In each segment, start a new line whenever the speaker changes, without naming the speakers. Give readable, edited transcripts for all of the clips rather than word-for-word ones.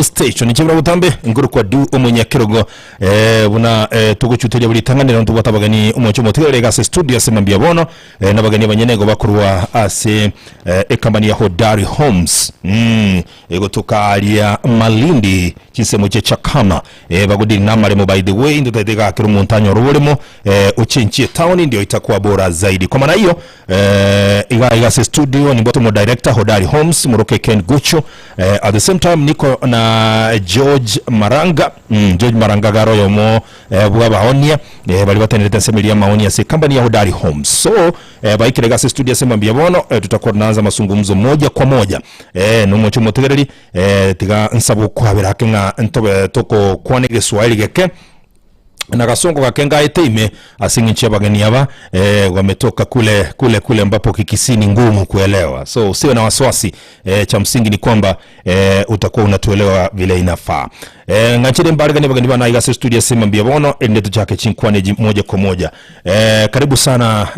Station nchebura butambe nguru kwa du omunyakirogo buna tuguchuteria buri tanganira ntubwata abageni omocho motigerere gase studio ase mambia bono nabageni abanyenego bakurwa ase ekampani ya Hodari Homes egotoka aria Malindi chinsemo che Chakama bagodiri namaremo. By the way, ndutaitega kero omonto anyora oboremo ochenchie town ndio itakuwa bora zaidi. Kwa maana hiyo iga iga ase studio ni mo director Hodari Homes Moroke Ken Gucho. At the same time niko na George Maranga, George Maranga garo yomo bwa baonia bali batenerete nsemeria maoni ase company ya Hodari Homes. So baikire gase studio ase mambia bono tutakuwa tunaanza mazungumzo moja kwa moja nomocho motegereri tiga nsabo kwabera ng'a ntobe toko kwane Kiswahili geke na kasongo kakenga ete ase ng'inchi abageni aba wametoka kule kule kule ambapo Kikisii ni ngumu kuelewa, so usiwe na wasiwasi. Cha msingi ni kwamba utakuwa unatuelewa vile inafaa. Ng'anchire mbarigani bageni bana igase studio sema mbia bono endeto chake chinkwane moja kwa moja. Karibu sana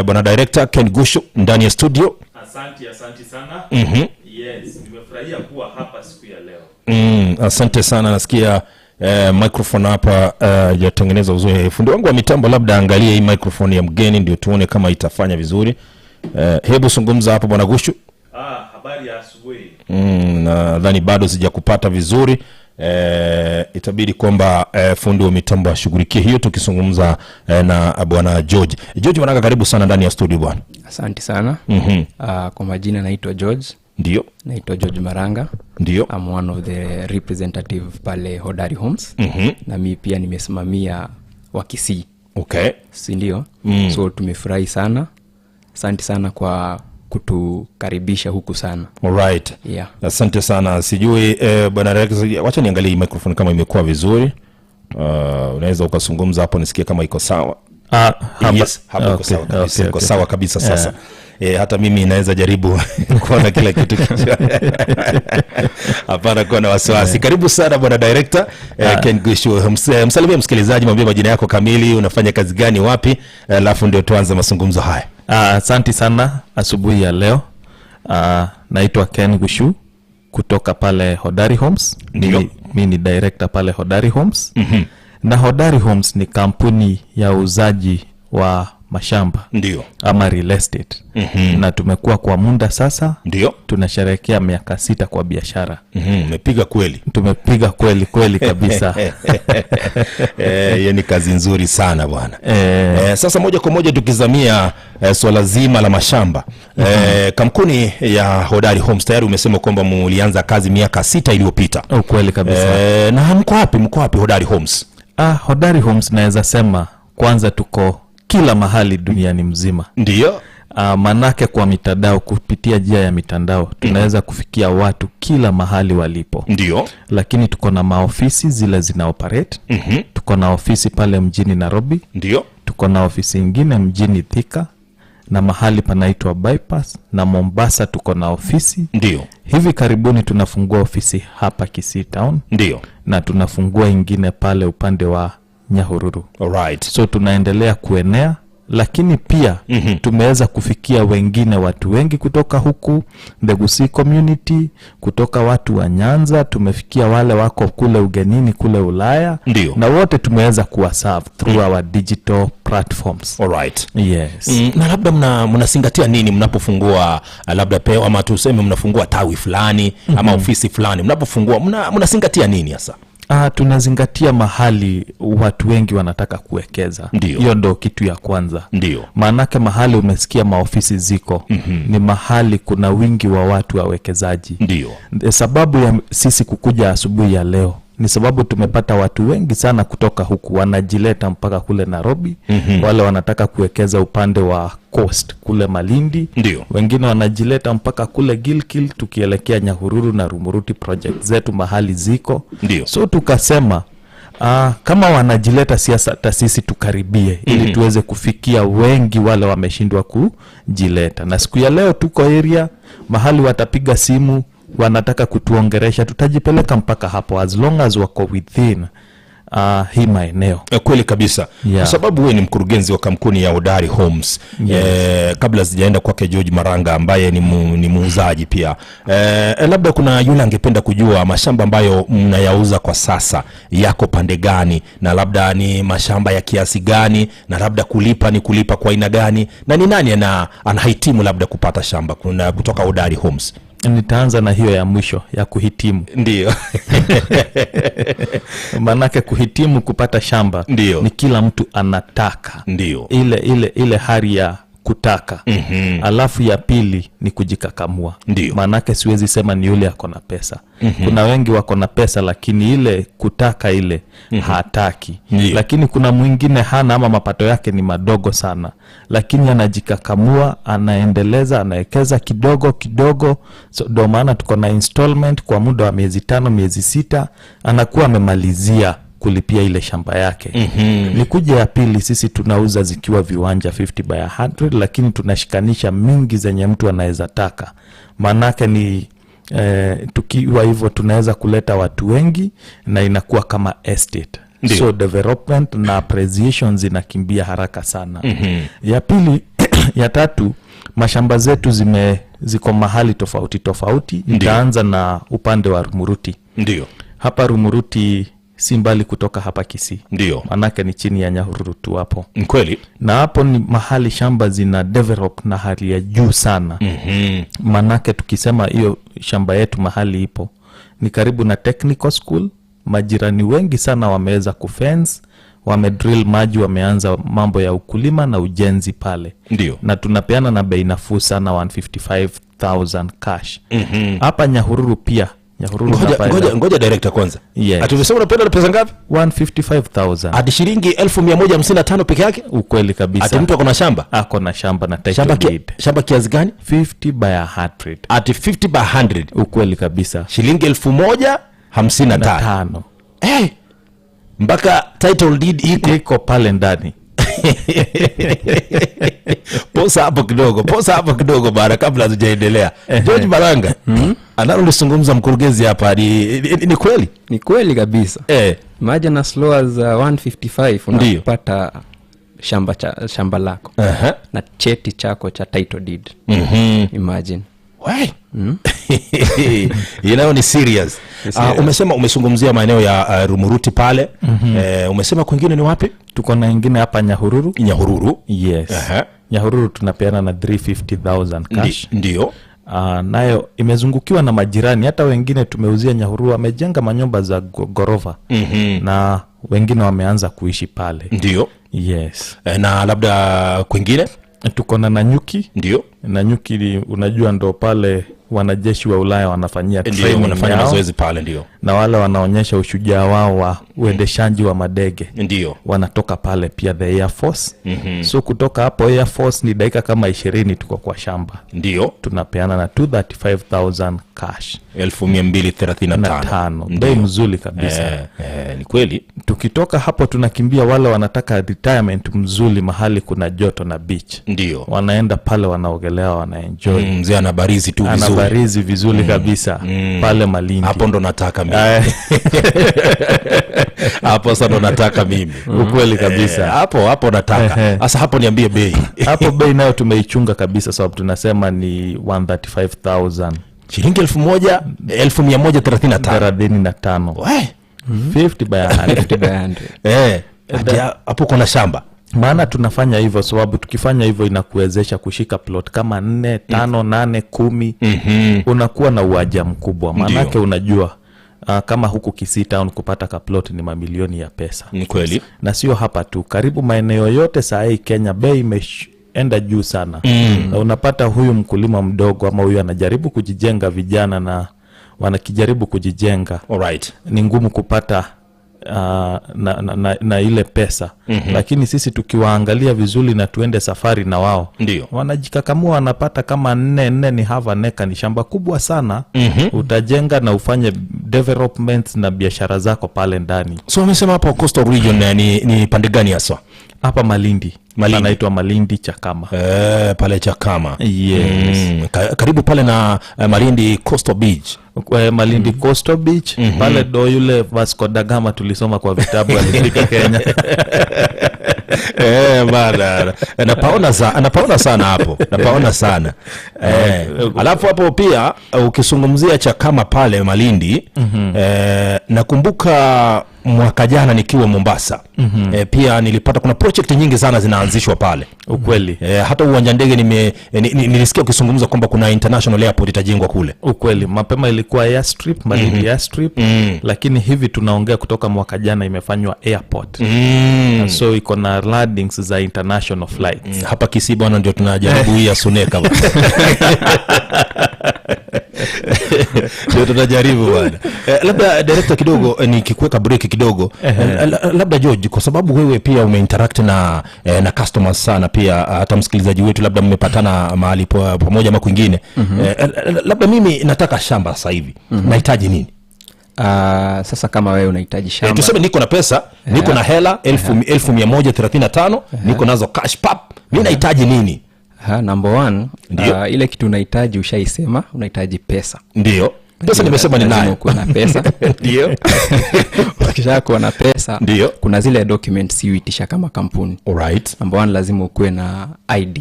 bwana director Ken Gushu ndani ya studio.
Asante, asante sana. Yes, nimefurahia kuwa hapa siku ya leo.
Asante sana. Nasikia microphone hapa yatengeneza uzuri. Fundi wangu wa mitambo labda angalie hii microphone ya mgeni ndio tuone kama itafanya vizuri. Hebu zungumza hapo, bwana Gushu.
Ah, habari ya asubuhi.
Nadhani bado sijakupata vizuri. Itabidi kwamba fundi wa mitambo ashughulikie hiyo tukizungumza na bwana George. George Managa, karibu sana ndani ya studio, bwana.
Asante sana. Kwa majina naitwa George. Naitwa George Maranga. I'm one of the representative pale Hodari Homes. Na mi pia nimesimamia Wakisii. Si ndio? So tumefurahi sana. Asante sana kwa kutukaribisha huku sana.
Alright.
Yeah.
Asante sana. Sijui bwana Rex, wacha niangalie hii microphone kama imekuwa vizuri. Unaweza ukazungumza hapo nisikie kama iko sawa.
Ah, hapa.
Yes, hapo iko sawa kabisa. Iko sawa kabisa sasa. Hata mimi naweza jaribu kuona kila kitu kichwa. Hapana kuwa na wasiwasi. Karibu sana, bwana director Ken Gushu. Msalimie msikilizaji, mwambie majina yako kamili, unafanya kazi gani, wapi, alafu ndio tuanze mazungumzo haya.
Ah, asante sana asubuhi ya leo. Ah, naitwa Ken Gushu kutoka pale Hodari Homes. Mi ni director pale Hodari Homes. Na Hodari Homes ni kampuni ya uuzaji wa mashamba ama real estate. Na tumekuwa kwa muda sasa. Tunasherehekea miaka 6 kwa biashara.
Umepiga kweli.
Tumepiga kweli kweli kabisa.
Hiyo ni kazi nzuri sana, bwana. Sasa moja kwa moja tukizamia swala zima la mashamba. Kampuni ya Hodari Homes tayari umesema kwamba mulianza kazi miaka 6 iliyopita.
Ukweli kabisa.
Na mko wapi? Mko wapi Hodari Homes?
Ah, Hodari Homes naweza sema kwanza tuko kila mahali duniani mzima. Ah, manake kwa mitandao, kupitia njia ya mitandao tunaweza kufikia watu kila mahali walipo. Lakini tuko na maofisi zile zina operate. Tuko na ofisi pale mjini Nairobi. Tuko na ofisi ingine mjini Thika na mahali panaitwa Bypass, na Mombasa tuko na ofisi. Hivi karibuni tunafungua ofisi hapa Kisii Town. Na tunafungua ingine pale upande wa Nyahururu. So tunaendelea kuenea, lakini pia tumeweza kufikia wengine, watu wengi kutoka huku the Gusii community, kutoka watu wa Nyanza, tumefikia wale wako kule ugenini kule Ulaya. Na wote tumeweza kuwaserve through our digital platforms. Yes.
Na labda mnazingatia nini mnapofungua labda peo ama tuseme mnafungua tawi fulani ama ofisi fulani, mnapofungua mnazingatia nini hasa?
Ah, tunazingatia mahali watu wengi wanataka kuwekeza. Hiyo ndo kitu ya kwanza. Maanake mahali umesikia maofisi ziko ni mahali kuna wingi wa watu wawekezaji. Sababu ya sisi kukuja asubuhi ya leo ni sababu tumepata watu wengi sana kutoka huku wanajileta mpaka kule Nairobi. Wale wanataka kuwekeza upande wa coast kule Malindi. Wengine wanajileta mpaka kule Gilgil tukielekea Nyahururu na Rumuruti project zetu mahali ziko. So tukasema kama wanajileta siasa hata sisi tukaribie ili tuweze kufikia wengi wale wameshindwa kujileta. Na siku ya leo tuko area mahali watapiga simu wanataka kutuongeresha, tutajipeleka mpaka hapo as long as wako within Hii maeneo.
Kweli kabisa.
Yeah.
Kwa sababu wewe ni mkurugenzi wa kampuni ya Hodari Homes.
Yes.
Kabla sijaenda kwake George Maranga ambaye ni muuzaji pia. Labda kuna yule angependa kujua mashamba ambayo mnayauza kwa sasa yako pande gani, na labda ni mashamba ya kiasi gani, na labda kulipa ni kulipa kwa aina gani, na ni nani anahitimu labda kupata shamba kuna kutoka Hodari Homes?
Nitaanza na hiyo ya mwisho ya kuhitimu.
Ndio.
Manake kuhitimu kupata shamba
Ndio.
ni kila mtu anataka.
Ndio.
Ile hali ya kutaka. Alafu ya pili ni kujikakamua.
Ndio.
Manake siwezi sema ni yule ako na pesa. Kuna wengi wako na pesa lakini ile kutaka ile hataki.
Ndio.
Lakini kuna mwingine hana ama mapato yake ni madogo sana, lakini anajikakamua, anaendeleza, anaekeza kidogo kidogo. So ndio maana tuko na installment kwa muda wa miezi 5, miezi 6, anakuwa amemalizia kulipia ile shamba yake. Nikuja ya pili, sisi tunauza zikiwa viwanja 50 by 100, lakini tunashikanisha mingi zenye mtu anaweza taka. Maanake ni tukiwa hivyo tunaweza kuleta watu wengi na inakuwa kama estate.
Ndiyo.
So development na appreciation zinakimbia haraka sana. Ya pili, ya tatu, mashamba zetu ziko mahali tofauti tofauti. Nitaanza na upande wa Rumuruti.
Ndio.
Hapa Rumuruti si mbali kutoka hapa Kisii.
Ndio.
Manake ni chini ya Nyahururu tu hapo.
Kweli.
Na hapo ni mahali shamba zina develop na hali ya juu sana. Manake tukisema hiyo shamba yetu mahali ipo ni karibu na technical school. Majirani wengi sana wameweza kufence, wamedrill maji, wameanza mambo ya ukulima na ujenzi pale.
Ndio.
Na tunapeana na bei nafuu sana, 155,000 cash. Hapa Nyahururu pia. Nyahururu
Ngoja director kwanza.
Yes.
Ati umesema unapenda na pesa ngapi?
155,000.
Hadi shilingi 1,155 peke yake?
Ukweli kabisa.
Ati mtu ako na shamba?
Ako na shamba na title deed.
Shamba kiasi gani?
50 by 100.
Ati 50 by 100.
Ukweli kabisa.
Shilingi 1,055. Mpaka title deed
iko pale ndani.
Posa hapo kidogo bana kabla hatujaendelea. George Maranga, analolizungumza mkurugenzi hapa ni kweli?
Ni kweli kabisa. Imagine as low as 155 unapata shamba lako. Na cheti chako cha title deed. Imagine.
Why? You know, ni serious. Umesema umezungumzia maeneo ya Rumuruti pale. Umesema kwingine ni wapi?
Tuko na ingine hapa Nyahururu.
Nyahururu.
Yes. Nyahururu tunapeana na 350,000 cash.
Ndio.
Nayo imezungukiwa na majirani, hata wengine tumeuzia Nyahururu wamejenga manyumba za ghorofa. Na wengine wameanza kuishi pale.
Ndio.
Yes.
Na labda kwingine
tuko na Nanyuki.
Ndio.
Nanyuki unajua ndo pale wanajeshi wa Ulaya wanafanyia training,
wanafanya mazoezi pale, ndio.
Na wale wanaonyesha ushujaa wao wa uendeshaji wa madege.
Ndio.
Wanatoka pale pia the Air Force. So kutoka hapo Air Force ni dakika kama 20 tuko kwa shamba.
Ndio.
Tunapeana na 235,000 cash.
2,235.
Bei mzuri kabisa.
Ni kweli.
Tukitoka hapo tunakimbia wale wanataka retirement mzuri mahali kuna joto na beach.
Ndio.
Wanaenda pale wanaogelea, wanaenjoy.
Mzee anabarizi tu vizuri.
Anabarizi vizuri kabisa. Pale Malindi.
Hapo ndo nataka mimi. Hapo sasa ndo nataka mimi.
Ukweli kabisa.
Hapo nataka. Sasa hapo niambie bei.
Hapo bei nayo tumeichunga kabisa sababu tunasema ni 135,000.
Shilingi 1,135.
50 by 100.
50 by 100.
Hapo kuna shamba.
Maana tunafanya hivyo sababu tukifanya hivyo inakuwezesha kushika plot kama 4, 5, 8, 10. Unakuwa na uwanja mkubwa. Maanake unajua kama huku Kisii town kupata ka plot ni mamilioni ya pesa.
Ni kweli.
Na sio hapa tu, karibu maeneo yote saa hii Kenya bei imeenda juu sana. Na unapata huyu mkulima mdogo ama huyu anajaribu kujijenga, vijana na wanakijaribu kujijenga.
Alright.
Ni ngumu kupata na ile pesa. Lakini sisi tukiwaangalia vizuri na tuende safari na wao, wanajikakamua, wanapata kama 4 ni half an acre, ni shamba kubwa sana. Utajenga na ufanye Developments na biashara zako pale ndani.
So amesema hapo Coastal Region ni pande gani haswa?
Hapa Malindi.
Malindi.
Panaitwa Malindi Chakama.
Pale Chakama.
Yes.
Karibu pale na Malindi Coastal Beach.
Malindi Coastal Beach. Pale do yule Vasco da Gama tulisoma kwa vitabu alifika Kenya.
Bana. Napaona sana hapo. Napaona sana. Alafu hapo pia ukizungumzia Chakama pale Malindi, nakumbuka mwaka jana nikiwa Mombasa. Pia nilipata kuna project nyingi sana zinaanzishwa pale.
Ukweli.
Hata uwanja ndege nilisikia ukizungumza kwamba kuna international airport itajengwa kule.
Ukweli, mapema ilikuwa airstrip, Malindi airstrip, lakini hivi tunaongea kutoka mwaka jana imefanywa airport. So iko na landings za international flights.
Hapa Kisii bwana ndio tunajaribu hii ya Suneka bwana. Ndio tunajaribu bwana. Labda director kidogo, nikikuweka break kidogo. Labda George, kwa sababu wewe pia umeinteract na customers sana pia, hata msikilizaji wetu labda mmepatana mahali pamoja ama kwingine. Labda mimi nataka shamba sasa hivi. Nahitaji nini?
Sasa kama wewe unahitaji shamba,
tuseme niko na pesa, niko na hela 1135, niko nazo cash pap. Mimi nahitaji nini?
Number one, ile kitu unahitaji ushaisema, unahitaji pesa.
Ndio. Pesa nimesema ninayo.
Uko na pesa.
Ndio.
Ukishakuwa na pesa,
ndio,
kuna zile documents huitisha kama kampuni.
Alright.
Number one, lazima ukuwe na ID.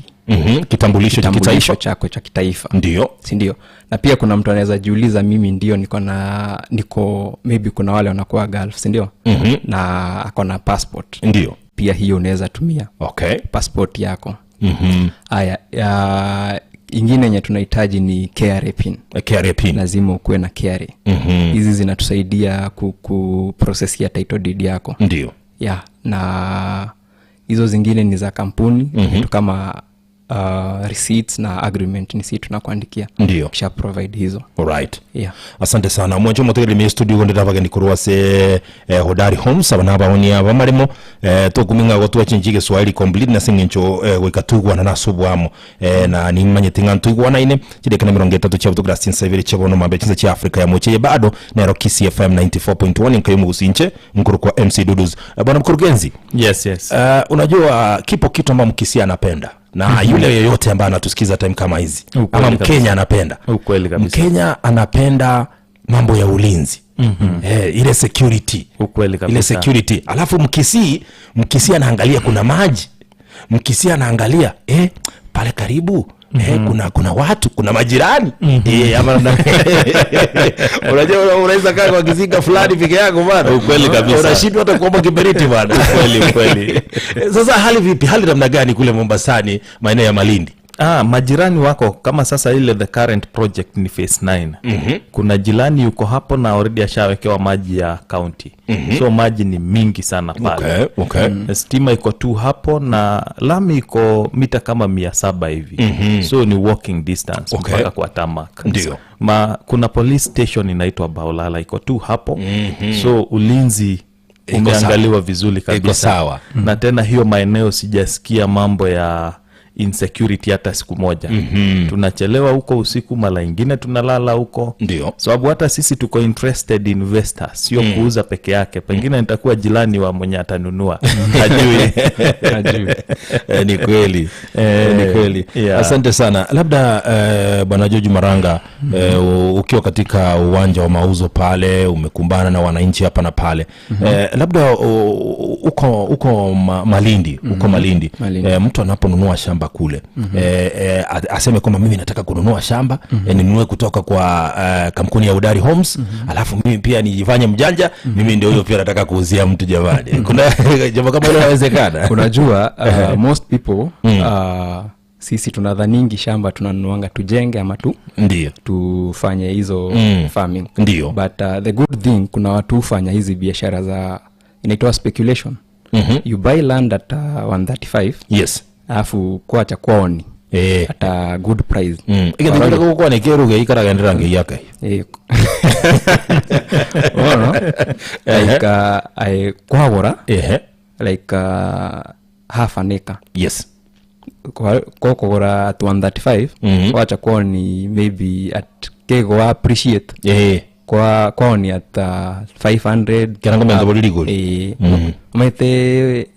Kitambulisho cha kitaifa
chako cha kitaifa.
Ndio.
Si ndio? Na pia kuna mtu anaweza jiuliza, mimi ndio niko maybe kuna wale wanakuwa Gulf, si ndio? Na ako na passport.
Ndio.
Pia hiyo unaweza tumia.
Okay.
Passport yako. Aya, ingine yenye tunahitaji ni KRA pin.
KRA pin.
Lazima ukuwe na KRA. Hizi zinatusaidia kuprocessia title deed yako.
Ndio.
Yeah, na hizo zingine ni za kampuni, vitu kama receipts na agreement ni sisi tunakuandikia.
Ndio.
Kisha provide hizo.
Alright.
Yeah.
Asante sana. Mwanjo motegere mi studio gonde ndavaga ni kurwa se Hodari Homes abana baonia abamaremo tokuminga gotwa chinjige Swahili complete na singencho gwikatugwa na nasubwamo na nimanye tinga ntugwa ine chidekana 30 cha butogra sinsa ibiri chebono mambe chinsa cha Afrika ya moche bado Nairobi Kisii FM 94.1 nkayo mugusinche mkuru kwa MC Dudus. Bwana mkurugenzi.
Yes, yes.
Unajua kipo kitu ambacho Mkisii anapenda na yule yeyote ambaye anatusikiza time kama hizi, ama Mkenya anapenda.
Ukweli kabisa.
Mkenya anapenda mambo ya ulinzi. Ile security.
Ukweli kabisa.
Ile security. Alafu Mkisii anaangalia kuna maji. Mkisii anaangalia pale karibu kuna watu, kuna majirani. Ama unajua unaweza kaa kwa kizinga fulani peke yako bwana.
Ukweli kabisa.
Unashindwa hata kuomba kiberiti bwana.
Ukweli.
Sasa hali vipi? Hali namna gani kule Mombasani, maeneo ya Malindi?
Majirani wako kama sasa ile the current project ni phase 9. Kuna jirani yuko hapo na already ashawekewa maji ya county. So maji ni mingi sana pale.
Okay.
Stima iko tu hapo na lami iko mita kama 700 hivi. So ni walking distance mpaka kwa tarmac.
Ndio.
Kuna police station inaitwa Baolala iko tu hapo. So ulinzi umeangaliwa vizuri kabisa.
Iko sawa.
Na tena hiyo maeneo sijasikia mambo ya insecurity hata siku moja. Tunachelewa huko usiku, mara nyingine tunalala huko.
Ndio.
Sababu hata sisi tuko interested investors, sio kuuza peke yake. Pengine nitakuwa jirani wa mwenye atanunua. Hajui.
Ni kweli. Ni kweli.
Yeah.
Asante sana. Labda Bwana George Maranga, ukiwa katika uwanja wa mauzo pale, umekumbana na wananchi hapa na pale. Labda uko Malindi, uko Malindi. Mtu anaponunua shamba kule, aseme kwamba mimi nataka kununua shamba, ninunue kutoka kwa kampuni ya Hodari Homes, alafu mimi pia nijifanye mjanja, mimi ndio huyo pia nataka kuuzia mtu jamani. Kuna jambo kama hilo inawezekana?
Unajua most people sisi tunadhaningi shamba tunanunuanga tujenge ama tu
ndio
tufanye hizo farming.
Ndio.
But the good thing, kuna watu hufanya hizi biashara za inaitwa speculation. You buy land at 135.
Yes.
Alafu kuacha kwaoni at a good price.
Ikataka kwa ni keruge ikaragendera ngi yake.
Ono like I kwagora like half an acre.
Yes.
Kwa kugora at 135, kwacha kwaoni maybe at kego appreciate. Kwa kwao ni at 500.
Kerango mento bori rigori.
Maite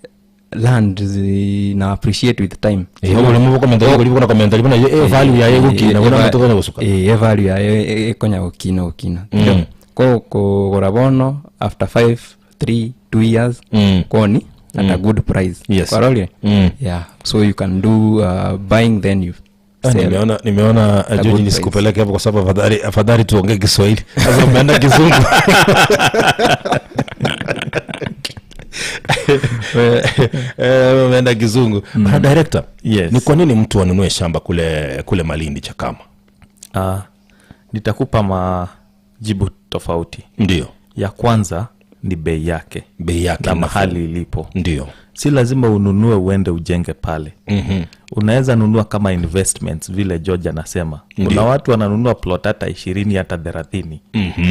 land zina appreciate with time.
Obore mubo komenta rigori bukona komenta ribona value yaye gukina bona metokonya gusuka.
Value yaye ekonya gukina gukina. Ko kugura bono after 5 3 2 years koni at a good price. Kwarole? Yeah, so you can do buying, then you sell.
Nimeona
A
George,
good
nisikupeleke hapo kwa sababu afadhali tuongee Kiswahili. Sasa umeenda Kizungu. Umeenda Kizungu. Bwana director,
Yes.
ni kwa nini mtu anunue shamba kule Malindi Chakama?
Nitakupa majibu tofauti.
Ndio.
Ya kwanza ni bei yake.
Bei yake
na
nafuu.
mahali ilipo.
Ndio.
Si lazima ununue uende ujenge pale. Unaweza nunua kama investments vile George anasema. Kuna watu wananunua plot hata 20 hata 30.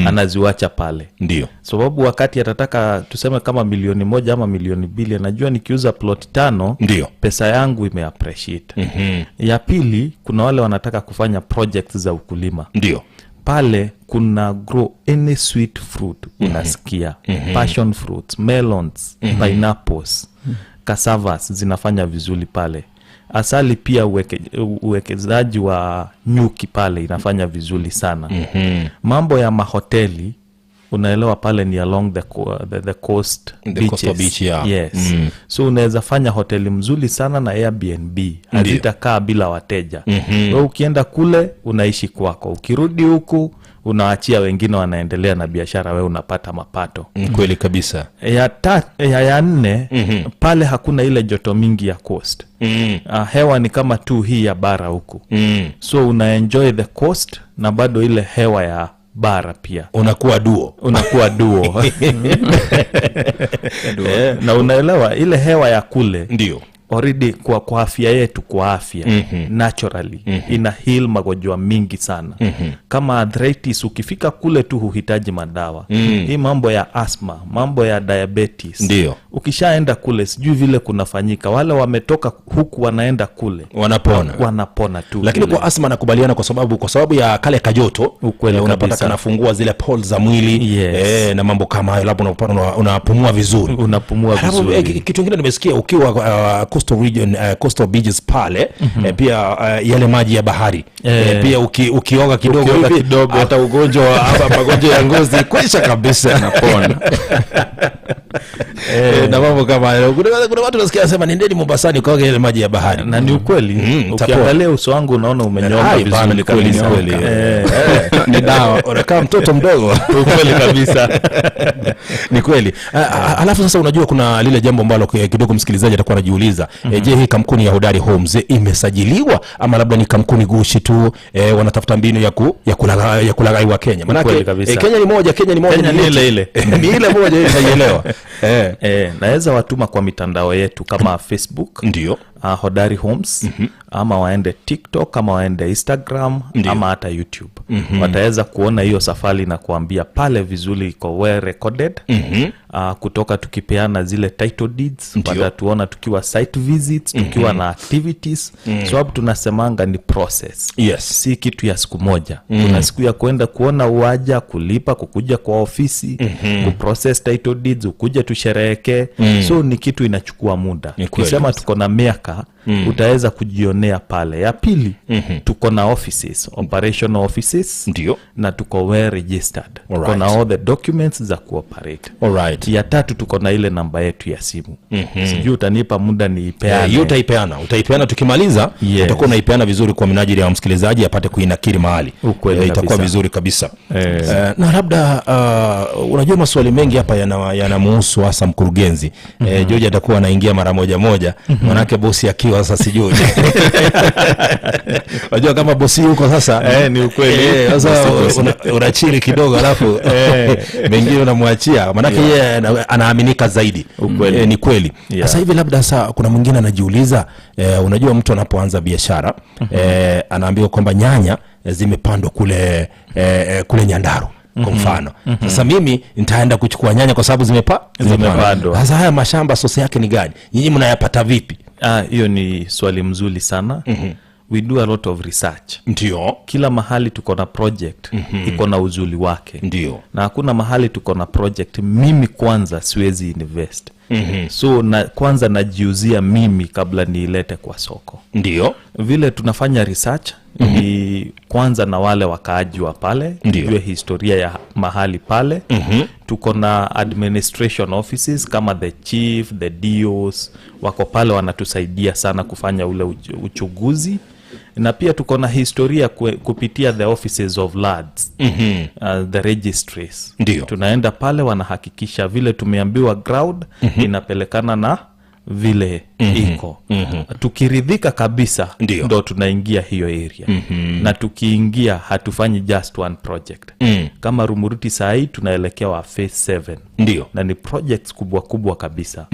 Anaziwacha pale.
Ndio.
Sababu wakati atataka tuseme kama milioni 1 ama milioni 2, anajua nikiuza plot 5,
Ndio.
pesa yangu imeappreciate. Ya pili, kuna wale wanataka kufanya projects za ukulima.
Ndio.
Pale kuna grow any sweet fruit unasikia. Passion fruits, melons, pineapples, cassavas zinafanya vizuri pale. Asali pia uwekezaji wa nyuki pale inafanya vizuri sana. Mambo ya mahoteli unaelewa pale ni along the coast
The
beaches.
coastal beach, yeah.
Yes. So unaweza fanya hoteli mzuri sana na Airbnb. Hazitakaa bila wateja. Wewe ukienda kule unaishi kwako. Ukirudi huku unaachia wengine wanaendelea na biashara, wewe unapata mapato.
Kweli kabisa.
Ya nne, pale hakuna ile joto mingi ya coast. Hewa ni kama tu hii ya bara huku. So una enjoy the coast na bado ile hewa ya bara pia.
Unakuwa duo.
Unakuwa duo. Na unaelewa ile hewa ya kule.
Ndio.
Already kwa afya yetu, kwa afya naturally ina heal magonjwa mingi sana. Kama arthritis ukifika kule tu huhitaji madawa. Hii mambo ya asthma, mambo ya diabetes.
Ndio.
Ukishaenda kule sijui vile kunafanyika, wale wametoka huku wanaenda kule
wanapona.
Wanapona tu.
Lakini
kule.
Kwa asthma nakubaliana kwa sababu ya kale kajoto,
Ukweli
unapata
kabisa.
kanafungua zile pores za mwili,
Yes.
na mambo kama hayo, labda unapumua vizuri.
Unapumua
Alafu,
vizuri.
kitu kingine nimesikia ukiwa coastal region, coastal beaches pale, pia yale maji ya bahari. Pia ukioga kidogo
Ukioga
hivi,
kidogo.
hata ugonjwa ama magonjwa ya ngozi kwisha kabisa.
Napona.
Na mambo kama hayo. Kuna watu nasikia wanasema nendeni Mombasani ukaoge yale maji ya bahari.
Na ni ukweli. Ukiangalia uso wangu unaona umenyoka
Hai, bana,
vizuri
ni kweli, ni
kabisa.
kweli. Ni dawa. Unakaa mtoto mdogo.
Ukweli kabisa.
Ni kweli. Alafu sasa unajua kuna lile jambo ambalo kidogo msikilizaji atakuwa anajiuliza. Je, hii kampuni ya Hodari Homes imesajiliwa ama labda ni kampuni gushi tu, wanatafuta mbinu ya kulaghai wa Kenya? Maana
Ukweli kabisa.
Kenya ni moja, Kenya ni moja,
Kenya ni ile ile.
Ni ile moja ile tunaielewa.
Naweza watuma kwa mitandao yetu kama Facebook.
Ndio.
Hodari Homes, ama waende TikTok, ama waende Instagram,
Ndio.
ama hata YouTube. Wataweza kuona hiyo safari na kuambia pale vizuri iko well recorded. Kutoka tukipeana zile title deeds,
Ndio.
watatuona tukiwa site visits, tukiwa na activities. Sababu tunasemanga ni process.
Yes.
Si kitu ya siku moja. Kuna siku ya kuenda kuona uwanja, kulipa, kukuja kwa ofisi, kuprocess title deeds, ukuje tusherehekee. So ni kitu inachukua muda.
Ni kweli.
Ukisema tuko na miaka, utaweza kujionea pale. Ya pili, tuko na offices, operational offices.
Ndio.
Na tuko well registered. Tuko na all the documents za kuoperate. Ya tatu, tuko na ile namba yetu ya simu. Sijui utanipa muda niipeane.
Hiyo utaipeana. Utaipeana tukimaliza,
Yes.
utakuwa unaipeana vizuri kwa minajili ya msikilizaji apate kuinakili mahali.
Ukweli
Itakuwa
kabisa.
vizuri kabisa. Na labda unajua maswali mengi hapa yanamuhusu hasa mkurugenzi. George atakuwa anaingia mara moja moja. Manake bosi akiwa sasa sijui. Unajua kama bosi yuko sasa.
Ni ukweli.
Sasa unachili kidogo alafu mengine unamwachia. Manake yeye anaaminika zaidi.
Ukweli.
Ni kweli. Sasa hivi labda sasa kuna mwingine anajiuliza, unajua mtu anapoanza biashara, anaambiwa kwamba nyanya zimepandwa kule Nyandarua kwa mfano. Sasa mimi nitaenda kuchukua nyanya kwa sababu
zimepandwa.
Sasa haya mashamba source yake ni gani? Nyinyi mnayapata vipi?
Hiyo ni swali mzuri sana. We do a lot of research. Kila mahali tuko na project iko na uzuri wake. Na hakuna mahali tuko na project mimi kwanza siwezi invest. So kwanza najiuzia mimi kabla niilete kwa soko. Vile tunafanya research ni kwanza na wale wakaaji wa pale, tujue historia ya mahali pale. Tuko na administration offices kama the chief, the DOs wako pale, wanatusaidia sana kufanya ule uchuguzi. Na pia tuko na historia kupitia the offices of lands, the registries. Tunaenda pale, wanahakikisha vile tumeambiwa ground inapelekana na vile iko. Tukiridhika kabisa, ndo tunaingia hiyo area. Na tukiingia hatufanyi just one project. Kama Rumuruti sahii tunaelekea wa phase 7. Na ni projects kubwa kubwa kabisa.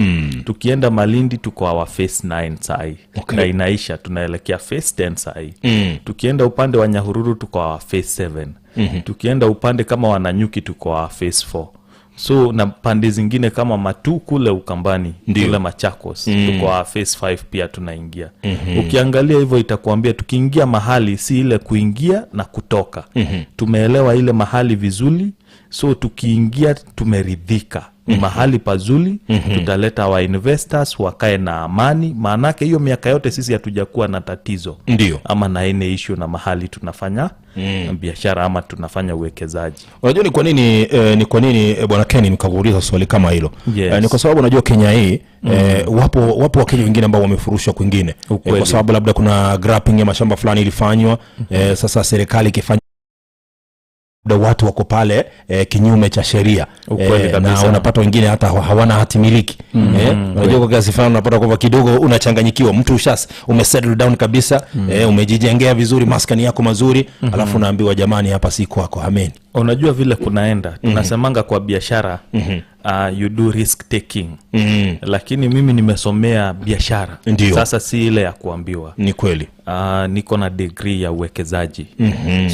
Tukienda Malindi tuko our phase 9 sahii. Na inaisha, tunaelekea phase 10 sahii. Tukienda upande wa Nyahururu tuko our phase 7. Tukienda upande kama wa Nanyuki tuko our phase 4. So na pande zingine kama Matu kule Ukambani, kule Machakos, tuko our phase 5 pia tunaingia. Ukiangalia hivyo itakuambia tukiingia mahali si ile kuingia na kutoka. Tumeelewa ile mahali vizuri, so tukiingia tumeridhika. Ni mahali pazuri, tutaleta wa investors wakae na amani, maanake hiyo miaka yote sisi hatujakuwa na tatizo. Ama na any issue na mahali tunafanya biashara ama tunafanya uwekezaji.
Unajua ni kwa nini Bwana Ken nikakuuliza swali kama hilo?
Yes.
Ni kwa sababu unajua Kenya hii wapo Wakenya wengine ambao wamefurushwa kwingine. Kwa sababu labda kuna grabbing ya mashamba fulani ilifanywa. Sasa serikali ikifanya labda watu wako pale kinyume cha sheria. Na unapata wengine hata hawana hati miliki. Unajua kwa kiasi fulani unapata kwamba kidogo unachanganyikiwa, mtu umesettle down kabisa, umejijengea vizuri maskani yako mazuri, alafu unaambiwa jamani hapa si kwako, ameni.
Unajua vile kunaenda, tunasemanga kwa biashara, you do risk taking. Lakini mimi nimesomea biashara. Sasa si ile ya kuambiwa.
Ni kweli.
Niko na degree ya uwekezaji.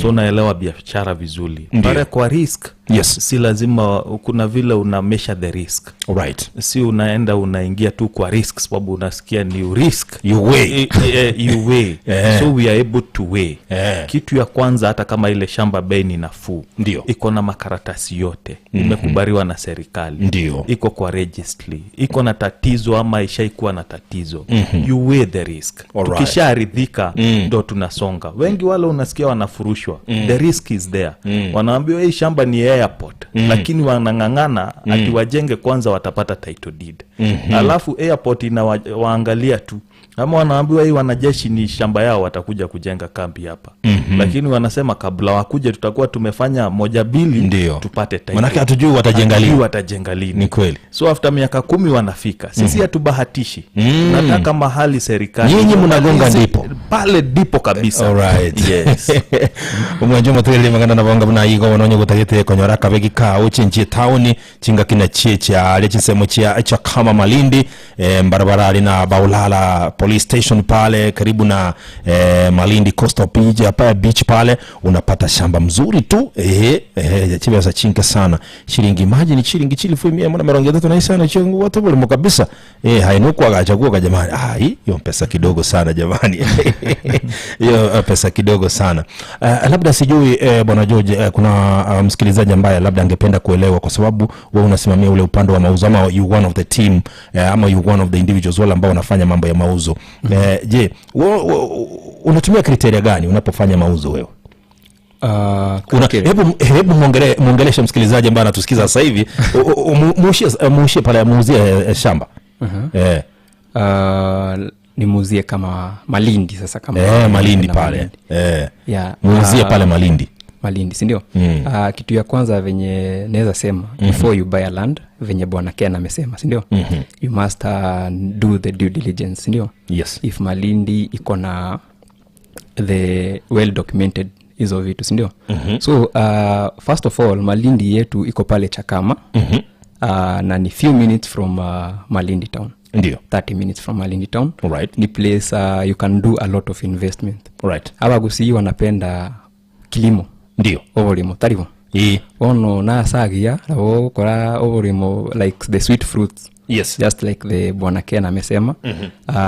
So naelewa biashara vizuri. Pale kwa risk, si lazima, kuna vile una measure the risk. Si unaenda unaingia tu kwa risk sababu unasikia ni risk.
You weigh.
You weigh. So we are able to weigh. Kitu ya kwanza hata kama ile shamba bei ni nafuu. Iko na makaratasi yote. Imekubaliwa na serikali. Iko kwa registry. Iko na tatizo ama ishaikuwa na tatizo. You weigh the risk. Tukisharidhika ndo tunasonga. Wengi wale unasikia wanafurushwa. The risk is there. Wanaambiwa hii shamba ni airport. Lakini wanang'ang'ana ati wajenge kwanza watapata title deed. Alafu airport inawaangalia tu. Ama wanaambiwa hii wanajeshi ni shamba yao watakuja kujenga kambi hapa. Lakini wanasema kabla wakuje tutakuwa tumefanya moja mbili tupate title.
Manake hatujui watajenga lini.
Hatujui watajenga lini.
Ni kweli.
So after miaka 10 wanafika. Sisi hatubahatishi. Nataka mahali serikali.
Nyinyi mnagonga ndipo.
Pale ndipo kabisa.
All right.
Yes.
Umwanjo motele magana na bonga buna yigo wononye gutagete konyora kabegi ka uchinji town chinga kina chie cha ale chinsemo chia cha kama Malindi, barabara na Baulala police station pale karibu na Malindi Coastal Beach, hapa beach pale unapata shamba mzuri tu, chibesa chinke sana shilingi maji ni shilingi chilifu mia mwana mirongo itatu na isano chingu watu bali kabisa, hainuku agachagua jamani, hiyo pesa kidogo sana jamani. Hiyo pesa kidogo sana. Labda sijui, Bwana George, kuna msikilizaji ambaye labda angependa kuelewa kwa sababu wewe unasimamia ule upande wa mauzo ama you one of the team, ama you one of the individuals wale ambao wanafanya mambo ya mauzo. Je, unatumia criteria gani unapofanya mauzo wewe?
Criteria.
Hebu muongeleshe msikilizaji ambaye anatusikiza sasa hivi. Muushie pale, muuzie shamba.
Nimuuzie kama Malindi sasa, kama
Malindi
na
pale.
Malindi. Yeah.
Muuzie pale Malindi.
Malindi, si ndio? Kitu ya kwanza venye naweza sema, before you buy a land, venye Bwana Ken amesema, si ndio? You must do the due diligence, si ndio?
Yes.
If Malindi iko na the well documented hizo vitu, si ndio? So first of all, Malindi yetu iko pale Chakama. Na ni few minutes from Malindi town. 30 minutes from Malindi town. Ni place you can do a lot of investment. Hawa Gusii wanapenda kilimo. Ovolimo, tarivo. Bono nasagia nabo gukora oborimo like the sweet fruits. Just like the bwana Ken amesema.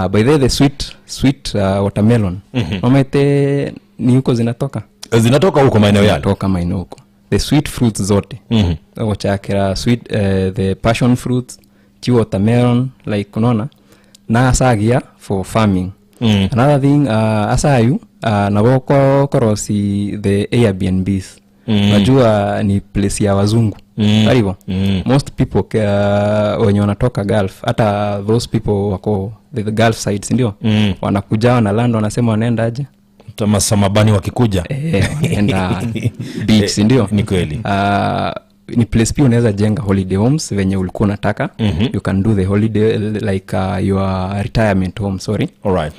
By the way, the sweet watermelon. Omete ni huko zinatoka?
Zinatoka huko maeneo yale.
Zinatoka maeneo huko. The sweet fruits zote. Ochakera sweet, the passion fruits, chi watermelon, like unaona. Na asagia for farming. Another thing, asayu nabo korosi the Airbnbs. Najua ni place ya wazungu. Hivyo. Most people wenye wanatoka Gulf, hata those people wako the Gulf side, si ndio? Wanakuja wana land, wanasema wanaenda aje?
Samabani wakikuja.
Wanaenda beach, si ndio?
Ni kweli.
Ni place pia unaweza jenga holiday homes venye ulikuwa unataka. You can do the holiday like your retirement home, sorry.
All right.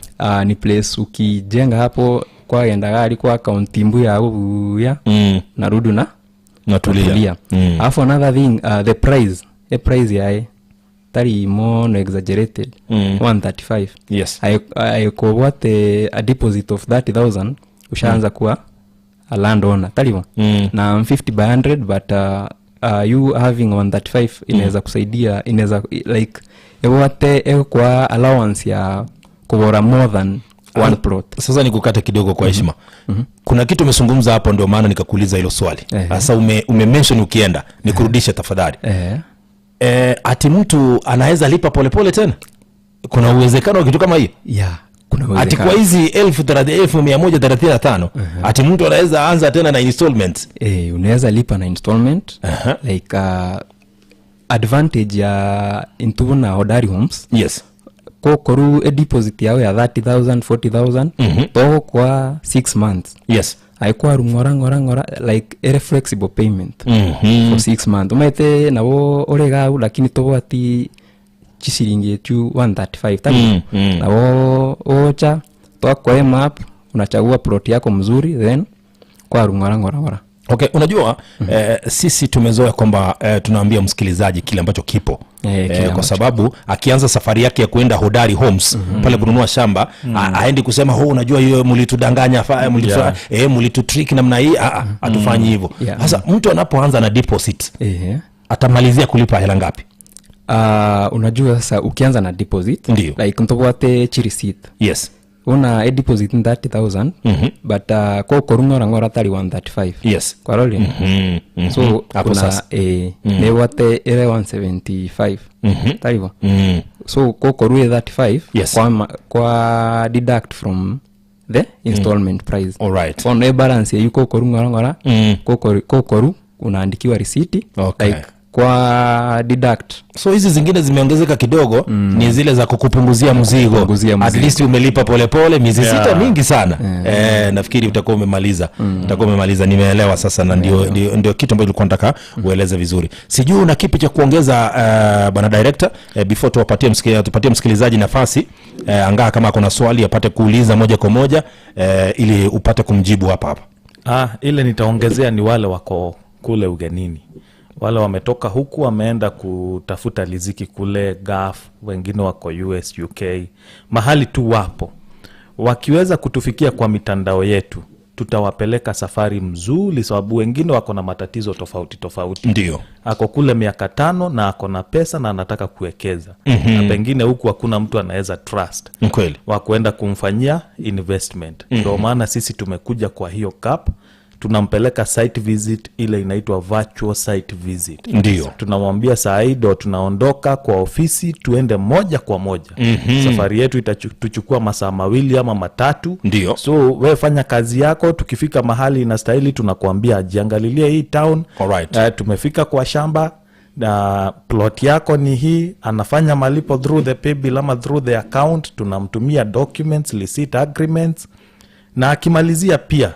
Ni place ukijenga hapo kwa enda gari kwa kaunti mbu ya uya narudu na
natulia.
Alafu another thing, the price yae tari more exaggerated. 135.
Yes.
I what a deposit of 30,000 ushaanza kuwa a landowner tarivo. Na 50 by 100, but you having 135 inaweza kusaidia, inaweza like ewote kwa allowance ya kubora more than one plot.
Sasa nikukate kidogo kwa heshima. Kuna kitu umezungumza hapo, ndio maana nikakuuliza hilo swali. Sasa ume mention ukienda, nikurudishe tafadhali. Ati mtu anaweza lipa polepole tena? Kuna uwezekano wa kitu kama hiyo?
Yeah, kuna uwezekano.
Ati kwa hizi 135,000, ati mtu anaweza anza tena na installment?
Unaweza lipa na installment. Like advantage ya intuna Hodari Homes.
Yes.
Kokoru a deposit yao ya 30,000, 40,000 toho kwa 6 months.
Yes.
Haikuwa ngora ngora ngora, like a flexible payment for 6 months. Umaite nabo orega lakini tobo ati chisiringi yetu 135 tani. Nabo ocha toa kwa map unachagua plot yako mzuri then kwa ngora ngora ngora.
Okay, unajua sisi tumezoea kwamba tunaambia msikilizaji kile ambacho kipo. Kwa sababu akianza safari yake ya kuenda Hodari Homes pale kununua shamba, aendi kusema unajua hiyo mlitudanganya, mlitutrick namna hii, hatufanyi hivyo. Sasa mtu anapoanza na deposit atamalizia kulipa hela ngapi?
Unajua sasa ukianza na deposit,
ndiyo,
like mtoboate chi receipt.
Yes.
Una a deposit 30,000 but ko korungora ngora tari 135.
Yes.
Kwa roli. So
hapo sasa
ne wate ile 175. Tarivo. So ko koruwe 35.
Yes.
Kwa deduct from the installment price.
All right.
Kwa no balance yuko korungora ngora ko koru unaandikiwa receipt.
Okay.
Like kwa deduct.
So hizi zingine zimeongezeka kidogo, ni zile za kukupunguzia mzigo. At least umelipa polepole miezi sita mingi sana. Nafikiri utakuwa umemaliza. Utakuwa umemaliza, nimeelewa sasa, na ndio kitu ambacho nilikuwa nataka ueleze vizuri. Sijui una kipi cha kuongeza bwana director, before tupatie msikilizaji nafasi, angaa kama kuna swali apate kuuliza moja kwa moja, ili upate kumjibu hapa hapa.
Ile nitaongezea ni wale wako kule ugenini. Wale wametoka huku wameenda kutafuta riziki kule Gulf, wengine wako US, UK, mahali tu wapo. Wakiweza kutufikia kwa mitandao yetu, tutawapeleka safari mzuri, sababu wengine wako na matatizo tofauti tofauti.
Ndio.
Ako kule miaka 5 na ako na pesa na anataka kuwekeza. Na pengine huku hakuna mtu anaweza trust.
Kweli.
Wa kuenda kumfanyia investment. Ndio maana sisi tumekuja kwa hiyo gap. Tunampeleka site visit, ile inaitwa virtual site visit.
Ndio.
Tunamwambia saa hii ndo tunaondoka kwa ofisi tuende moja kwa moja. Safari yetu itatuchukua masaa 2 ama 3.
Ndio.
So wewe fanya kazi yako, tukifika mahali inastahili tunakuambia jiangalilie hii town.
Alright.
Tumefika kwa shamba na plot yako ni hii, anafanya malipo through the paybill ama through the account, tunamtumia documents, receipt, agreements, na akimalizia pia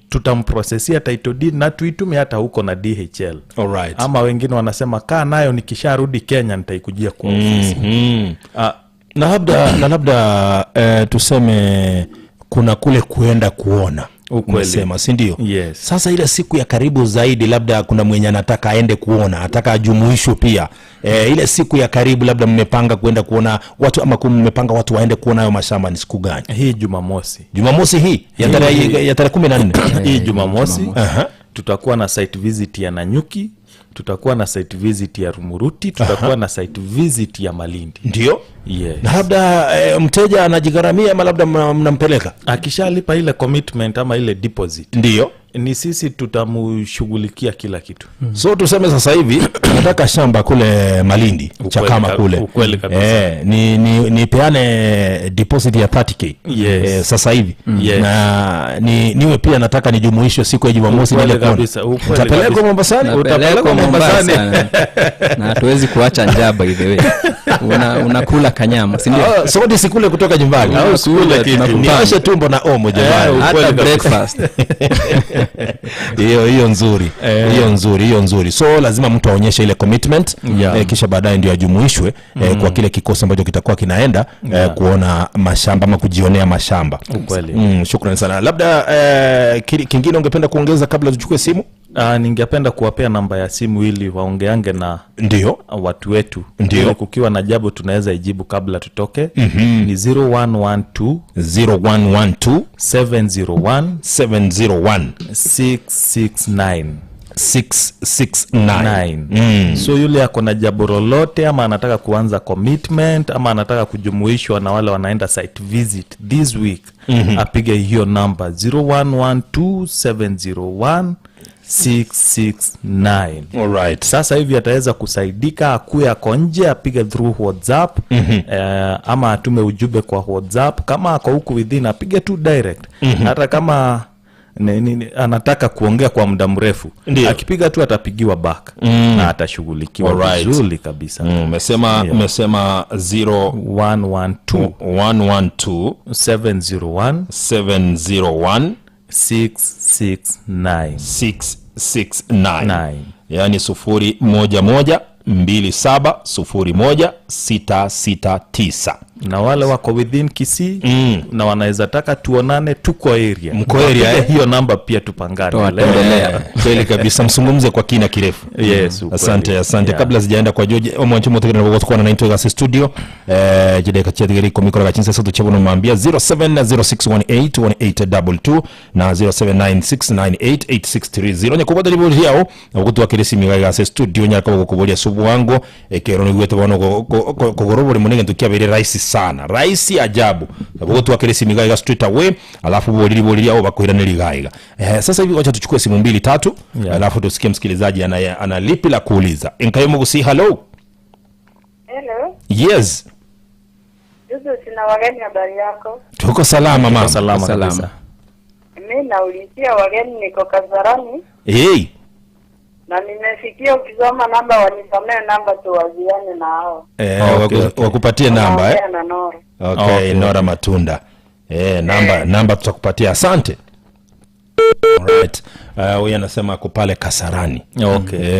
tutamprosesia title deed na tuitume hata huko na DHL.
Alright.
Ama wengine wanasema kaa nayo nikisharudi Kenya nitaikujia kwa ofisi.
Na labda tuseme kuna kule kuenda kuona. Umesema, si ndio?
Yes.
Sasa ile siku ya karibu zaidi labda kuna mwenye anataka aende kuona, anataka ajumuishwe pia. Ile siku ya karibu labda mmepanga kuenda kuona watu ama mmepanga watu waende kuona hayo mashamba ni siku gani?
Hii Jumamosi.
Jumamosi hii ya tarehe 14.
Hii Jumamosi. Tutakuwa na site visit ya Nanyuki, tutakuwa na site visit ya Rumuruti, tutakuwa na site visit ya Malindi.
Ndio.
Yes.
Na labda mteja anajigharamia ama labda mnampeleka?
Akishalipa ile commitment ama ile deposit,
Ndio.
ni sisi tutamshughulikia kila kitu.
So tuseme sasa hivi nataka shamba kule Malindi, Chakama kule.
Ukweli kabisa.
Ni peane deposit ya 30K.
Yes.
Sasa hivi.
Yes.
Na niwe pia nataka nijumuishwe siku ya Jumamosi
Ukweli
niende kuona.
kabisa, ukweli
Utapelekwa
kabisa.
Mombasani?
Utapelekwa
Utapelekwa
Mombasani.
Mombasa. Na hatuwezi kuacha njaa, by the way. Unakula kanyama, si ndio?
Ah, so sikule kutoka nyumbani.
Au
usikule kitu.
Tunakupanga.
Nioshe tumbo na omo, jamani.
Hata
Ukweli kabisa.
breakfast.
Hiyo nzuri. Hiyo nzuri. So lazima mtu aonyeshe ile commitment, kisha baadaye ndio ajumuishwe kwa kile kikosi ambacho kitakuwa kinaenda kuona mashamba ama kujionea mashamba.
Ukweli.
Shukrani sana. Labda kingine ungependa kuongeza kabla tuchukue simu?
Ningependa kuwapea namba ya simu ili waongeange na
Ndio.
watu wetu.
Ndio.
Ili kukiwa na jambo tunaweza ijibu kabla tutoke. Ni 0112
0112
701
701
669.
669.
9. So yule ako na jambo lolote ama anataka kuanza commitment ama anataka kujumuishwa na wale wanaenda site visit this week, apige hiyo namba 0112 669.
Alright.
Sasa hivi ataweza kusaidika, akuwe ako nje apige through WhatsApp, ama atume ujumbe kwa WhatsApp. Kama ako huku within, apige tu direct. Hata kama anataka kuongea kwa muda mrefu, akipiga tu atapigiwa back na atashughulikiwa vizuri kabisa.
Umesema 0
112
112
701
701
669.
669.
Nine.
Yaani 0112701669.
Na wale wako within Kisii na wanaweza taka tuonane, tuko area.
Mko area,
Wapige
eh?
hiyo namba pia tupangane.
Tutawatembelea.
Leo.
Kweli kabisa, mzungumze kwa kina kirefu.
Yes, ukweli.
Asante, asante.
Yeah.
Kabla sijaenda kwa George omwancho mutegere gotukwana na into gase studio, jideka chiatigeri komikora gachinsa soto chebono mambia 0706181822 na 0796988630 nyakubwa riburi yao ogutwakire simiga gase studio nyaka gukuboria subu wangu ekero niguete bono kogoro buri munene tukiabere rahisi sana, rahisi ajabu, gutwakire simiga ga straight away, alafu boriri boriri yao bakuhira ligaiga. Sasa hivi wacha tuchukue simu mbili tatu, alafu tusikie msikilizaji ana lipi la kuuliza. Enkayo Mugusi, hello.
Hello.
Yes.
Juzu, sina wageni, habari yako?
Tuko salama, mama.
Salama
Salama.
kabisa.
Mi naulizia wageni, niko Kasarani
Hey.
na nimefikia ukisoma namba, wanisomee namba tuwaziane na hao.
Wakupatie namba, eh?
Naongea na Nora.
Okay,
Okay.
Nora Matunda. Namba tutakupatia. Asante. Alright. Huyu anasema ako pale Kasarani.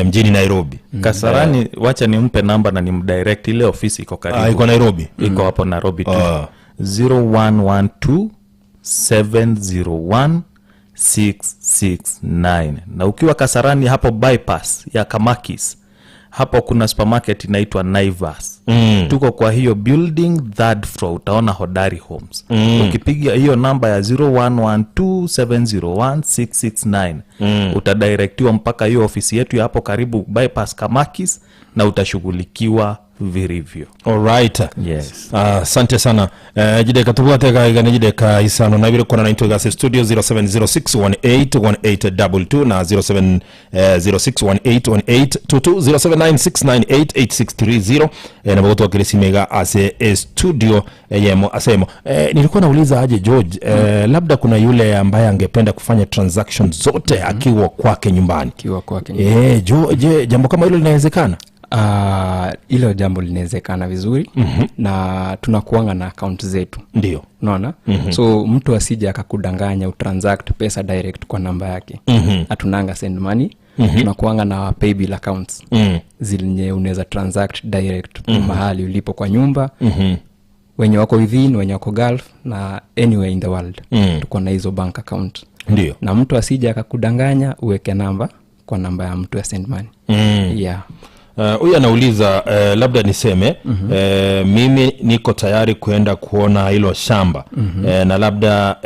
Mjini Nairobi.
Kasarani, wacha nimpe namba na nimdirect ile ofisi iko karibu.
Ah, iko Nairobi.
Iko hapo Nairobi tu.
Ah.
0112 701 669. Na ukiwa Kasarani hapo bypass ya Kamakis, hapo kuna supermarket inaitwa Naivas. Tuko kwa hiyo building, third floor, utaona Hodari Homes. Ukipiga hiyo namba ya 0112701669, utadirectiwa mpaka hiyo ofisi yetu ya hapo karibu bypass Kamakis na utashughulikiwa vilivyo.
Alright.
Yes.
Asante sana. Jideka tubwate gaigane jideka isano na ibere kona na into gase studio 0706181822 na 0706181822, 0796988630, na bagoto wakiresimega ase studio yemo asemo. Nilikuwa nauliza aje George, labda kuna yule ambaye angependa kufanya transaction zote akiwa kwake nyumbani.
Akiwa kwake.
Je, jambo kama hilo linawezekana?
Hilo jambo linawezekana vizuri, na tunakuanga na account zetu. Unaona? So mtu asije akakudanganya utransact pesa direct kwa namba yake. Hatunanga send money. Tunakuanga na paybill accounts zenye unaweza transact direct mahali ulipo kwa nyumba. Wenye wako within, wenye wako Gulf na anywhere in the world. Tuko na hizo bank account. Na mtu asije akakudanganya uweke namba kwa namba ya mtu ya send money. Yeah.
Huyu anauliza, labda niseme, mimi niko tayari kuenda kuona hilo shamba, na labda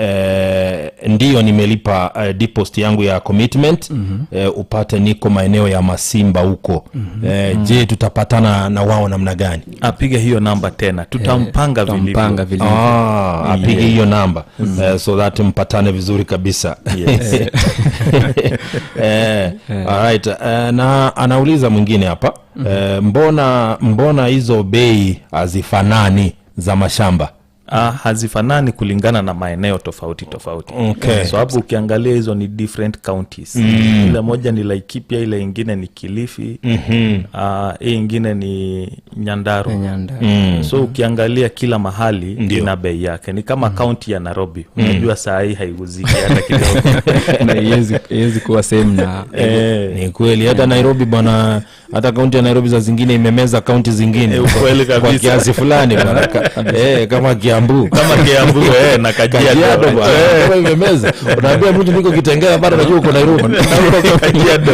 ndiyo nimelipa deposit yangu ya commitment, upate niko maeneo ya Masimba huko. Je, tutapatana na wao namna gani?
Apige hiyo namba tena, tutampanga vilivyo.
Apige hiyo namba, so that mpatane vizuri kabisa.
Yes.
Alright. Na anauliza mwingine hapa, mbona hizo bei hazifanani za mashamba?
Hazifanani kulingana na maeneo tofauti tofauti.
Okay.
So hapo ukiangalia hizo ni different counties. Ile moja ni Laikipia, ile ingine ni Kilifi, hii ingine ni Nyandarua. So ukiangalia kila mahali ina bei yake. Ni kama county ya Nairobi. Unajua saa hii haiguziki hata kidogo.
Na haiwezi kuwa same na
Ni kweli hata Nairobi bwana, hata kaunti ya Nairobi za zingine imemeza kaunti zingine
ukweli
kwa
kabisa.
kiasi fulani bwana. Kama Kiambu.
Kama Kiambu, na Kajiado.
Bwana. Kama imemeza. Unaambia mtu niko Kitengela bado najua uko Nairobi.
Kajiado.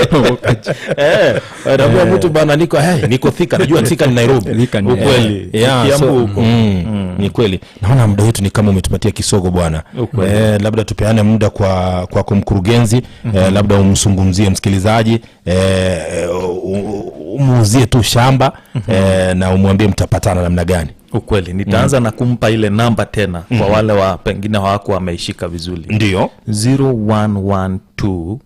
Unaambia mtu bana niko Thika, najua Thika ni Nairobi.
Ukweli. Kiambu huko.
Ni kweli. Naona muda wetu ni kama umetupatia kisogo bwana. Labda tupeane muda kwa kumkurugenzi, labda umzungumzie msikilizaji, umuuzie tu shamba, na umwambie mtapatana namna gani.
Ukweli nitaanza na kumpa ile namba tena kwa wale wa pengine hawako wameishika vizuri.
Ndio.
0112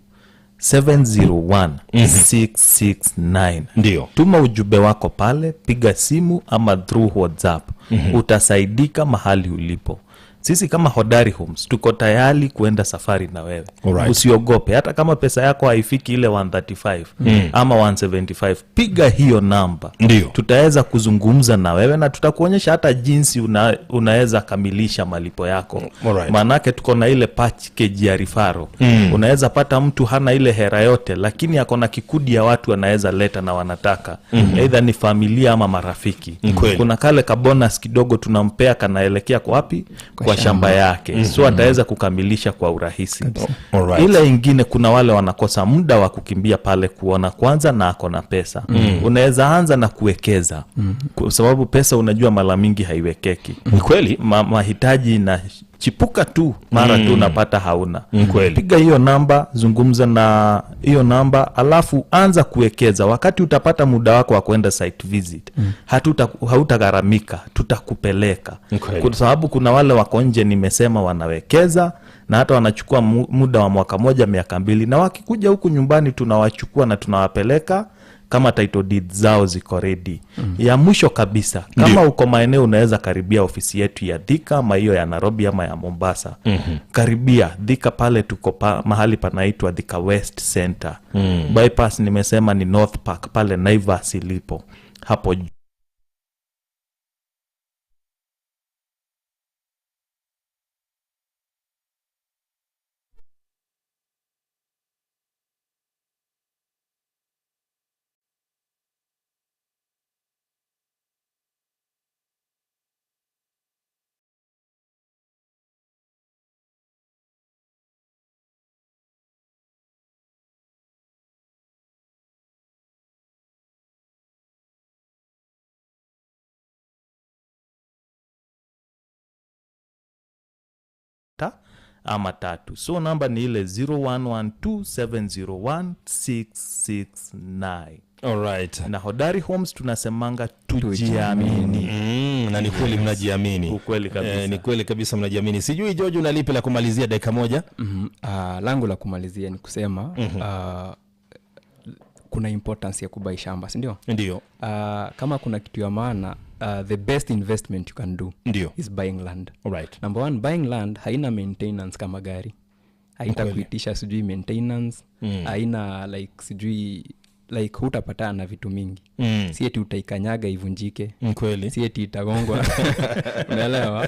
701 669.
Ndio.
Tuma ujumbe wako pale, piga simu ama through WhatsApp. Utasaidika mahali ulipo. Sisi kama Hodari Homes tuko tayari kuenda safari na wewe.
Alright.
Usiogope hata kama pesa yako haifiki ile 135 ama 175, piga hiyo namba.
Ndio.
Tutaweza kuzungumza na wewe na tutakuonyesha hata jinsi unaweza kamilisha malipo yako.
Alright.
Maanake tuko na ile package ya referral. Unaweza pata mtu hana ile hera yote lakini ako na kikundi ya watu anaweza leta na wanataka. Either ni familia ama marafiki. Kuna kale ka bonus kidogo tunampea kanaelekea kwa wapi? Kwa shamba yake. So ataweza kukamilisha kwa urahisi.
Alright.
Ile ingine kuna wale wanakosa muda wa kukimbia pale kuona kwanza na ako na pesa. Unaweza anza na kuwekeza. Kwa sababu pesa unajua mara mingi haiwekeki.
Ni kweli.
Mahitaji na chipuka tu mara tu unapata hauna.
Kweli.
Piga hiyo namba, zungumza na hiyo namba, alafu anza kuwekeza. Wakati utapata muda wako wa kwenda site visit, hautagharamika, tutakupeleka. Kwa sababu kuna wale wako nje nimesema wanawekeza na hata wanachukua muda wa mwaka moja, miaka 2, na wakikuja huku nyumbani tunawachukua na tunawapeleka kama title deeds zao ziko ready. Ya mwisho kabisa, kama uko maeneo unaweza karibia ofisi yetu ya Thika ama hiyo ya Nairobi ama ya Mombasa. Karibia Thika pale tuko mahali panaitwa Thika West Center. Bypass nimesema ni North Park pale Naivas ilipo hapo. Ama 3. So namba ni ile 0112701669.
Alright.
Na Hodari Homes tunasemanga tujiamini.
Na ni kweli mnajiamini.
Ukweli kabisa.
Ni kweli kabisa mnajiamini. Sijui George unalipi la kumalizia dakika moja?
Langu la kumalizia ni kusema kuna importance ya kubai shamba, si ndio?
Ndio.
Kama kuna kitu ya maana, the best investment you can do is buying land.
Alright.
Number one, buying land haina maintenance kama gari. Haitakuitisha sijui maintenance, haina like sijui like hutapatana na vitu mingi. Si eti utaikanyaga ivunjike.
Kweli.
Si eti itagongwa. Unaelewa?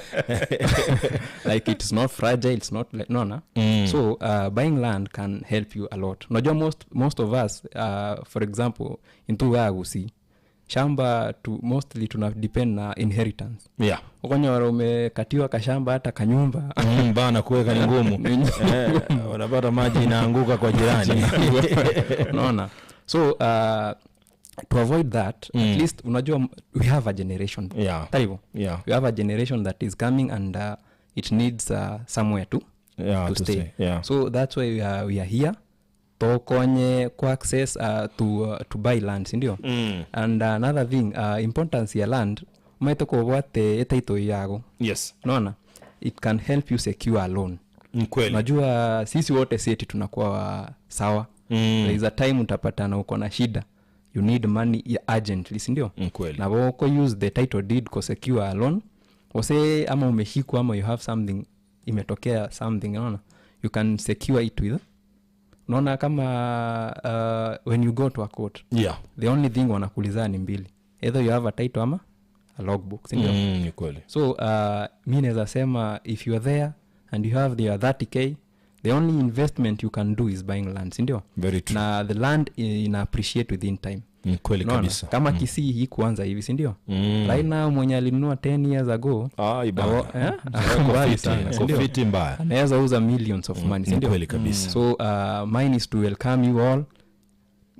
Like it's not fragile, it's not like, no. So buying land can help you a lot. Unajua most of us, for example, into shamba mostly tuna depend na inheritance.
Yeah.
Ukonyora umekatiwa kashamba hata kanyumba.
Bana kuweka ni ngumu. Unapata maji inaanguka kwa jirani.
Unaona? So To avoid that, at least unajua we have a generation. Tarivo. We have a generation that is coming and it needs somewhere to to stay.
Stay. Yeah.
So that's why we are here tokonye ku access to buy land, sindio? And another thing, importance ya land, maite kobwate etaito yago. Unaona, it can help you secure a loan.
Kweli.
Unajua sisi wote seti tunakuwa sawa. There is a time utapatana uko na shida, you need money urgently, sindio?
Kweli.
Na woko use the title deed ko secure a loan, wase ama umeshikwa ama you have something, imetokea something, unaona, you can secure it with, unaona, kama when you go to a court, the only thing wanakuuliza ni mbili, either you have a title ama a logbook, sindio?
Ni kweli.
So mi naweza sema if you are there and you have your 30K, the only investment you can do is buying land, sindio?
Very true.
Na the land ina appreciate within time.
Ni kweli.
Unaona?
Kabisa.
Kama Kisii hii kuanza hivi, sindio? Right now mwenye alinunua 10 years ago,
Ah, ibada.
eh?
Ako
Mbali
fiti,
sana,
ako
sindio?
fiti mbaya.
Anaweza uza millions of money,
Ni
sindio?
kweli kabisa.
So mine is to welcome you all,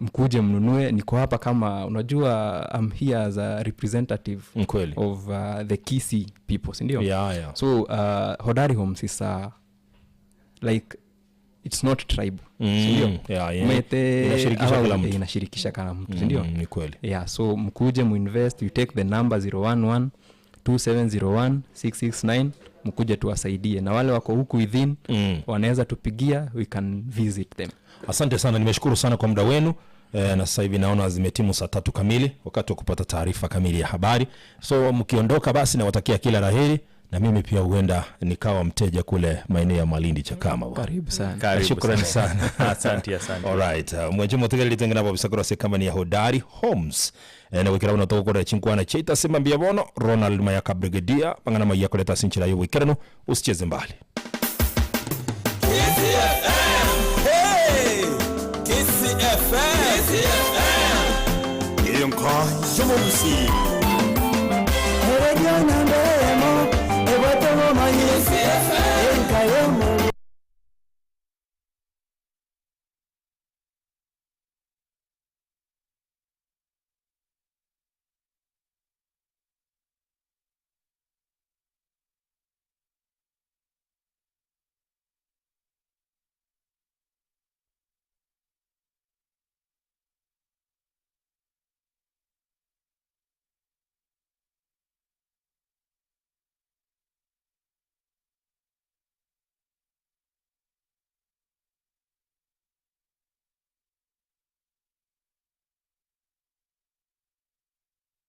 mkuje mnunue. Niko hapa kama, unajua, I'm here as a representative
Ni kweli.
Of the Kisii people, sindio?
Yeah.
So Hodari Homes is like, it's not tribe, sindio?
Yeah.
Mete
Inashirikisha kila mtu.
Inashirikisha kila mtu, sindio?
Ni kweli.
Yeah, so mkuje muinvest. You take the number 011 2701 669, mkuje tuwasaidie, na wale wako huku within wanaweza tupigia, we can visit them.
Asante sana, nimeshukuru sana kwa muda wenu. Na sasa hivi naona zimetimu saa 3 kamili, wakati wa kupata taarifa kamili ya habari. So mkiondoka basi nawatakia kila la heri, na mimi pia huenda nikawa mteja kule maeneo ya Malindi Chakama, bwana.
Karibu sana.
Karibu.
Shukrani sana.
Asante, asante.
Alright, mwenje motegereri tengena babisa se company ya Hodari Homes. Na wikira uno tokora chinkwana cheita sema mbia bono Ronald Mayaka Brigadier pangana maya kuleta sinchira yo wikirano, usicheze mbali.
Hey! KCFM! KCFM! Yenka Yomobusi!
Radio Nambemo.